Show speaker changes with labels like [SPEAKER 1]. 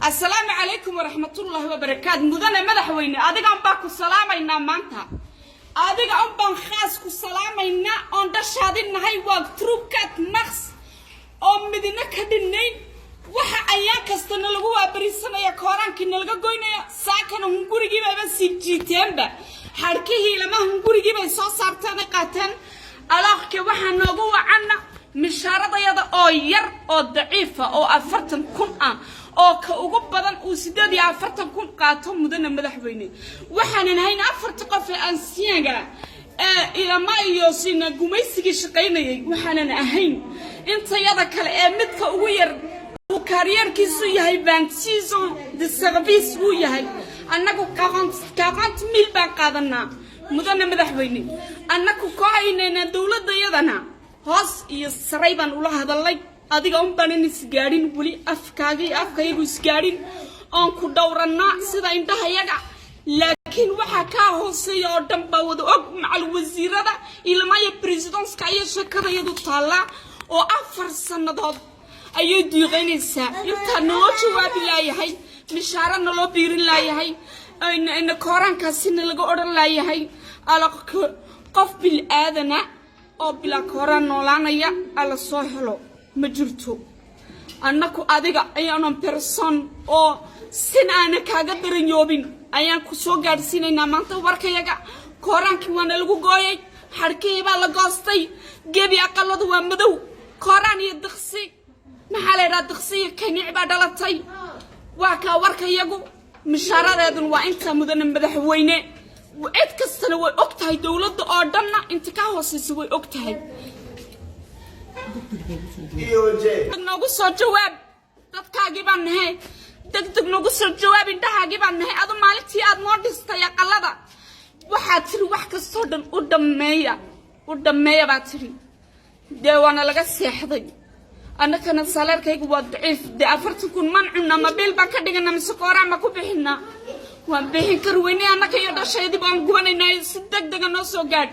[SPEAKER 1] Asalaamu calaykum waraxmatullaahi wabarakaat. Mudane madaxweyne, adigan baa ku salaamaynaa maanta. Adiga un baan khaas ku salaamaynaa oon dhashaadin nahay. Waa trubkat mars oo midina ka dhinnayn. Waxa ayaan kastana lagu waabarisanaya, kooraankii nalaga goynaya. Saakana hungurigiibayba sii jiiteenba, xadhkihii lama hungurigiibay soo saarteen, ay qaateen. Alaaqke waxaa noogu wacanna mishaaradayada oo yar oo daciifa oo 40,000 ah, oo ka ugu badan uu 48,000 qaato. Mudane madaxweyne, waxaanan hayn afarta qof ee ancienga ee ilama iyo sina gumaysigii shaqaynayay. Waxaanan ahayn intayada kale ee midka ugu yar uu carrièrekiisu yahay 26 ans de service uu yahay. Annagu 40 000 baan qaadanaa. Mudane madaxweyne, annagu koo haynaynaa dowladayadana hoos iyo saray baan ula hadalnay. Adiga un baanan isgaadhin weli, afkaaga iyo afkayagu isgaadhin, oon ku dhowrannaa sida indhahayaga. Laakiin waxaa kaa hooseeya oo dhan baa wada og, macal wasiirada ilmaya presidenceka iyo sheekadayadu taallaa oo 4 sannadood ayay diiqaynaysaa. Intaa naloo jawaabi laayahay, mishaaro naloo biirin laayahay, ina kooraankaasina laga odhan laayahay. Ala qof bil aadana oo bilaa kooraan noolaanaya ala soo helo ma jirto. Annaku adiga ayaanan person oo sin aana kaaga daranyoobin ayaan ku soo gaadhsiinaynaa maanta warkayaga. Kooraankii waana lagu gooyay, xadhkihii baa la goostay, gebi aqaladu waa madow. Kooraan iyo diqsi, maxaa la yidhaha, diqsi iyo kaniic baa dhalatay. Waa kaa warkayagu, mishaaradeedun waa intaa. Mudane madaxweyne, cid kastana way og tahay, dowladda oo dhanna inta ka hooseysa way og tahay. Noogu soo jawaab, dadkaagii baan nahay. Deg deg noogu soo jawaab, indhahaagii baan nahay. Adu maalintii aad noo dhistay aqalada waxaad tiri: "Wax kastoo dhan u dhammeeya, u dhammeeya," baad tiri. Dee waana laga seexday. Annakana salairekaygu waa daciif. Dee 40,000 man cunna, ma biil baan ka dhigana mise kooraan ma ku bixinaa? Waan bixin kari weynay. Annaka iyo dhashaydii baan gubanaynaa. Si deg dega noo soo gaadh.